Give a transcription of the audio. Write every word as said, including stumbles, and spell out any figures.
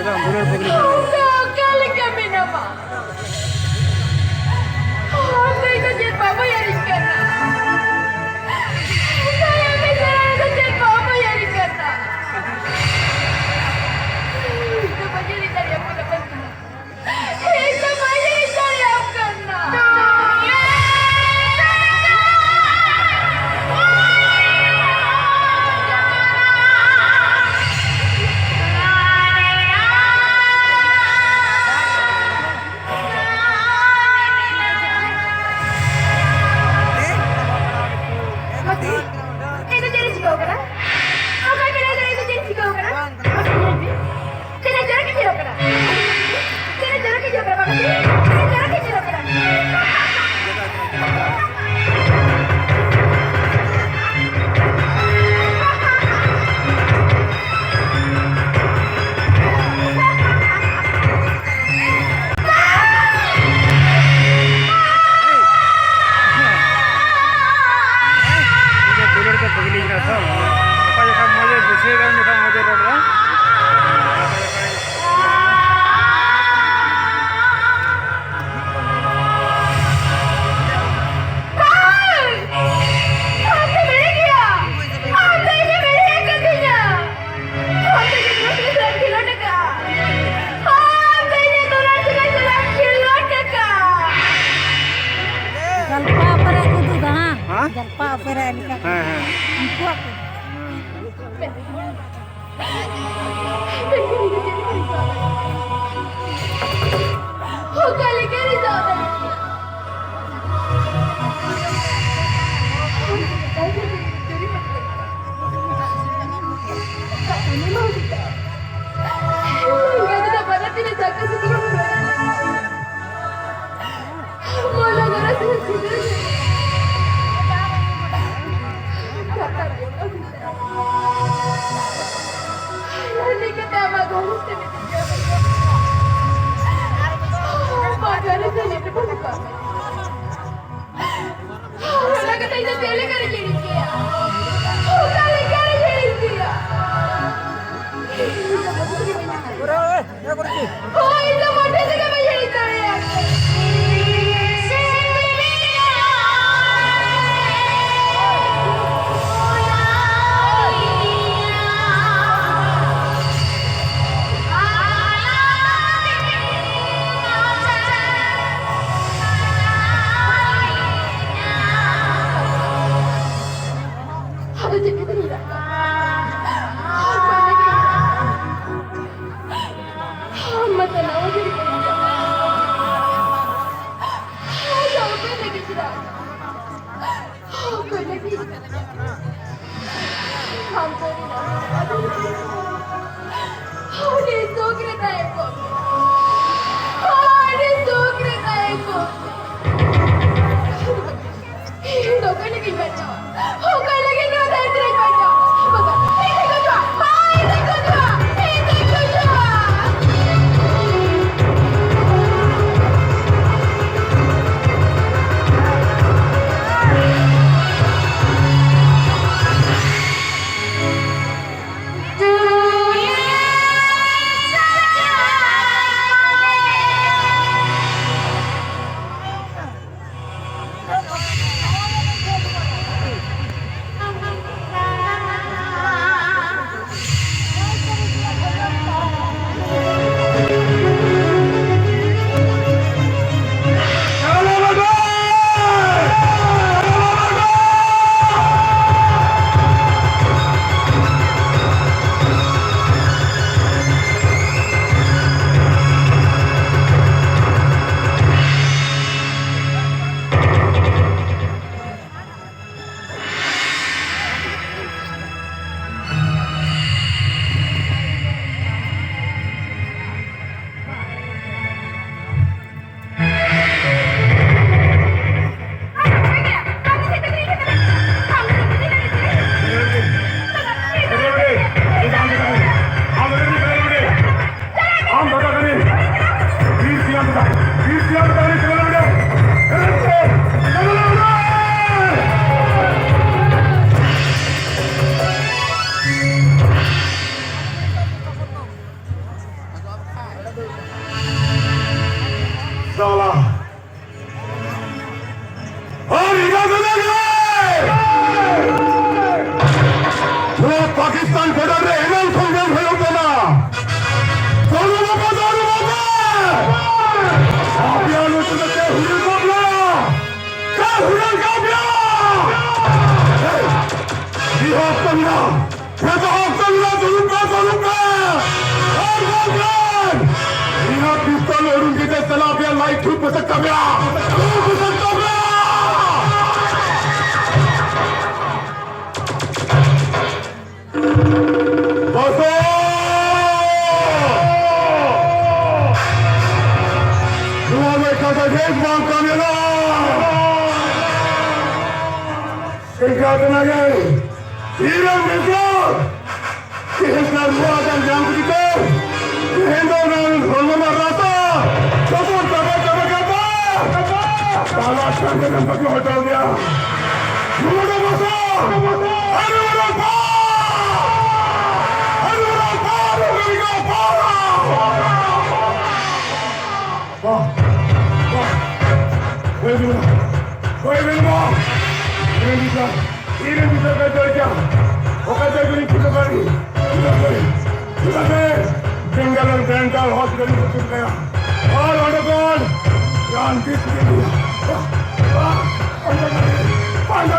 ᱫᱩᱞᱟᱹᱲ ᱯᱟᱹᱜᱽᱞᱤ ᱠᱟᱱᱟ᱾ ᱚᱠᱟ ᱞᱮᱠᱟ ᱢᱮᱱᱟᱢᱟ? ᱚᱠᱚᱭ ᱫᱚ ᱪᱮᱫ ᱵᱟᱵᱚ ᱭᱟᱹᱨᱤᱧ ᱠᱟᱱᱟ? ᱚᱠᱚᱭ ᱫᱚ ᱪᱮᱫ ᱵᱟᱵᱚ ᱭᱟᱹᱨᱤᱧ ᱠᱟᱱᱟ? ᱤᱧ ᱫᱚ ᱵᱟᱹᱧ ᱭᱟᱹᱨᱤ ᱫᱟᱲᱮᱭᱟᱢ ᱠᱟᱱᱟ ᱵᱟᱹᱵᱩ᱾ ᱤᱧ ᱫᱚ ᱵᱟᱹᱧ ᱭᱟᱹᱨᱤ ᱫᱟᱲᱮᱭᱟᱢ ᱠᱟᱱᱟ᱾ ᱪᱮᱫ ᱮ ᱪᱤᱠᱟᱹᱣ ᱠᱟᱱᱟ? ᱚᱠᱚᱭ ᱯᱮ ᱞᱟᱹᱭ ᱫᱟᱲᱮᱭᱟᱜᱼᱟ ᱪᱮᱫ ᱮ ᱪᱤᱠᱟᱹᱣ ᱠᱟᱱᱟ? ᱢᱟᱥᱮ ᱧᱮᱞ ᱢᱮ᱾ ᱛᱤᱱᱟᱹᱜ ᱡᱳᱨ ᱜᱮ ᱧᱮᱞᱚᱜ ᱠᱟᱱᱟ᱾ ᱛᱤᱱᱟᱹᱜ ᱡᱳᱨ ᱜᱮ ᱧᱮᱞᱚᱜ ᱠᱟᱱᱟ ᱵᱟᱵᱟ ᱡᱤ᱾ ᱛᱤᱱᱟᱹᱜ ᱡᱳᱨ ᱜᱮ ᱧᱮᱞᱚᱜ ᱠᱟᱱᱟ᱾ ᱩᱱᱤ ᱫᱚ ᱫᱩᱞᱟᱹᱲ ᱛᱮ ᱯᱟᱹᱜᱽᱞᱤ ᱠᱟᱱᱟ ᱛᱚ᱾ ᱚᱠᱟ ᱡᱚᱠᱷᱟᱡ ᱢᱚᱡᱮ ᱵᱩᱡᱷᱟᱹᱣ ᱮᱫᱟ, ᱩᱱ ᱡᱚᱠᱷᱟᱡ ᱢᱚᱡᱮ ᱨᱚᱲ ᱮᱫᱟ᱾ ᱟᱢ ᱫᱚ ᱢᱮᱱᱟᱜ ᱜᱮᱭᱟ᱾ ᱟᱢ ᱫᱚ ᱤᱧᱮᱢ ᱮᱲᱮ ᱟᱠᱟᱫᱤᱧᱟ᱾ ᱟᱢ ᱫᱚ ᱤᱧᱮᱢ ᱠᱷᱮᱞᱳᱰ ᱟᱠᱟᱫ᱾ ᱟᱢ ᱫᱚ ᱤᱧᱟᱹᱜ ᱫᱩᱞᱟᱹᱲ ᱥᱟᱞᱟᱜ ᱥᱟᱞᱟᱜ ᱠᱷᱮᱞᱳᱰ ᱟᱠᱟᱫ᱾ ᱡᱟᱞᱯᱟ ᱚᱯᱮᱨᱟ ᱠᱚ ᱩᱫᱩᱜ ᱫᱟ, ᱦᱟᱸ? ᱦᱮᱸ? ᱡᱟᱞᱯᱟ ᱚᱯᱮᱨᱟ ᱞᱮᱠᱟ᱾ ᱦᱮᱸ, ᱦᱮᱸ᱾ ᱩᱱᱠᱩᱣᱟᱜ ᱠᱚ᱾ ᱦᱮᱸ᱾ ᱚᱠᱟ ᱞᱮᱠᱟ ᱨᱮ ᱥᱟᱵ ᱫᱟᱲᱮ ᱠᱮᱭᱟ? ᱵᱟᱱᱟᱨ ᱛᱤᱨᱮ ᱫᱟᱠᱟ ᱥᱩᱛᱨᱚ ᱢᱚᱞᱚᱝ ᱟᱨ ᱥᱤᱸᱫᱩᱨ᱾ ᱠᱟᱛᱷᱟ ᱨᱮ ᱦᱟᱹᱱᱤ ᱠᱟᱛᱮ ᱟᱢᱟᱜ ᱜᱷᱟᱨᱚᱸᱡᱽ ᱛᱮ ᱢᱤᱫᱴᱤᱡ ᱡᱟᱶᱟᱭ᱾ ᱟᱢᱟᱜ ᱜᱷᱟᱨᱚᱸᱡᱽ ᱨᱮ ᱢᱤᱫᱴᱤᱡ ᱵᱟᱹᱦᱩ ᱠᱚ ᱟᱢᱟ᱾ ᱚᱱᱟ ᱠᱟᱛᱷᱟ ᱤᱧ ᱫᱚ ᱪᱮᱫ ᱞᱮᱠᱟ ᱨᱮ ᱦᱤᱲᱤᱧ ᱠᱮᱭᱟ? ᱚᱠᱟ ᱞᱮᱠᱟ ᱨᱮ ᱦᱤᱲᱤᱧ ᱠᱮᱭᱟ? ᱤᱧ ᱫᱚ ᱵᱟᱹᱦᱩ ᱜᱮ ᱢᱮᱱᱟᱜᱼᱟ᱾ ᱤᱧ ᱫᱚ ᱚᱠᱚᱭ ᱞᱟᱹᱜᱤᱫ ᱤᱧ ᱵᱟᱧᱪᱟᱣᱟ? ᱚᱠᱚᱭ ᱞᱟᱹᱜᱤᱫ ᱱᱚᱣᱟ ᱫᱷᱟᱹᱨᱛᱤ ᱨᱮᱧ ᱵᱟᱧᱪᱟᱣᱟ? ᱵᱟᱵᱟ, ᱤᱧ ᱫᱚᱧ ᱜᱩᱡᱩᱜᱼᱟ᱾ ᱦᱳᱭ, ᱤᱧ ᱫᱚᱧ ᱜᱩᱡᱩᱜᱼᱟ᱾ ᱤᱧ ᱫᱚᱧ ᱜᱩᱡᱩᱜᱼᱟ᱾ ᱥᱟᱞᱟ᱾ ᱟᱨ ᱤᱱᱟᱹ ᱠᱟᱛᱮ ᱜᱮ ᱱᱚᱣᱟ ᱯᱟᱠᱤᱥᱛᱟᱱ border ᱨᱮ ᱮᱱᱟᱝ ᱥᱚᱝᱜᱨᱟᱢ ᱦᱩᱭᱩᱜ ᱠᱟᱱᱟ᱾ ᱫᱟᱹᱲᱩ ᱵᱟᱵᱟ, ᱫᱟᱹᱲᱩ ᱵᱟᱵᱟ! ᱟᱯᱮᱭᱟᱜ ᱧᱩᱛᱩᱢ ᱛᱮ ᱦᱩᱰᱤᱧ ᱠᱟᱯᱞᱟ! ᱠᱟ ᱦᱩᱰᱤᱧ ᱠᱟᱯᱞᱟ! ᱵᱤᱦᱟᱨ ᱢᱮᱱᱟᱜᱼᱟ᱾ ᱡᱚᱛᱚ ᱦᱚᱲ ᱠᱚ ᱢᱮᱱᱟᱜᱼᱟ, ᱫᱩᱲᱩᱵ ᱯᱮ, ᱫᱩᱲᱩᱵ ᱯᱮ᱾ ᱟᱨ ᱵᱟᱝᱠᱷᱟᱱ ᱤᱧᱟᱹᱜ ᱯᱤᱥᱛᱚᱞ ᱩᱰᱩᱠ ᱠᱟᱛᱮ ᱥᱟᱞᱟ ᱟᱯᱮᱭᱟᱜ ᱞᱟᱭᱤᱴ ᱴᱷᱩᱠ ᱯᱮᱥᱮᱫ ᱠᱟᱜ ᱯᱮᱭᱟ᱾ ᱴᱷᱩᱠ ᱯᱮᱥᱮᱫ ᱠᱟᱜ ᱯᱮᱭᱟ᱾ ᱵᱚᱥᱚ! ᱱᱚᱣᱟ ᱫᱚ ᱮᱠᱟᱞ ᱛᱮ ᱵᱮᱥ ᱵᱟᱝ ᱠᱟᱹᱢᱤ ᱠᱟᱱᱟ᱾ ᱪᱮᱫ ᱠᱟᱱᱟ ᱜᱮ? ᱤᱧᱨᱮᱱ ᱢᱤᱛᱨᱚ, ᱛᱮᱦᱮᱧ ᱠᱷᱟᱱ ᱱᱚᱣᱟ ᱫᱚ ᱧᱟᱢ ᱠᱮᱫᱟ᱾ ᱛᱮᱦᱮᱧ ᱫᱚ ᱚᱱᱟ ᱦᱚᱲᱢᱚ ᱨᱮᱱᱟᱜ ᱨᱟᱥᱟ ᱡᱚᱛᱚ ᱪᱟᱵᱟ ᱪᱟᱵᱟ ᱠᱟᱛᱮ ᱛᱟᱞᱟ ᱴᱟᱺᱰᱤ ᱨᱮ ᱵᱟᱹᱜᱤ ᱦᱚᱴᱚ ᱞᱮᱭᱟ᱾ ᱱᱚᱰᱮ ᱵᱚᱥᱚ! ᱟᱨ ᱱᱚᱰᱮ ᱯᱟᱲ! ᱟᱨ ᱱᱚᱰᱮ ᱯᱟᱲ! ᱱᱚᱰᱮ ᱯᱟᱲ! ᱵᱟᱦ! ᱵᱟᱦ! ᱦᱳᱭ ᱵᱤᱱ ᱢᱟ! ᱦᱳᱭ ᱵᱤᱱ ᱢᱟ! ᱤᱧ ᱨᱮᱱ ᱜᱤᱫᱽᱨᱟᱹ, ᱤᱧ ᱨᱮᱱ ᱜᱤᱫᱽᱨᱟᱹ ᱠᱚ ᱫᱟᱹᱲ ᱠᱮᱭᱟ᱾ ᱚᱠᱟ ᱛᱮ ᱜᱮᱞᱤᱧ ᱴᱷᱤᱠᱟᱹ ᱠᱟᱜ ᱜᱮ? ᱪᱮᱫᱟᱜ ᱥᱮ, ᱪᱮᱫᱟᱜ ᱥᱮ ᱵᱮᱝᱜᱟᱞᱳᱨ ᱰᱮᱱᱴᱟᱞ ᱦᱚᱥᱯᱤᱴᱟᱞ ᱤᱧ ᱠᱩᱞ ᱠᱟᱭᱟ᱾ ᱟᱨ ᱚᱸᱰᱮ ᱠᱷᱚᱱ ᱨᱟᱱ ᱛᱤᱥ ᱜᱮ ᱦᱩᱭᱩᱜᱼᱟ᱾ ᱵᱟᱦ! ᱵᱟᱦ! ᱚᱸᱰᱮ ᱠᱷᱚᱱ ᱯᱟᱸᱡᱟ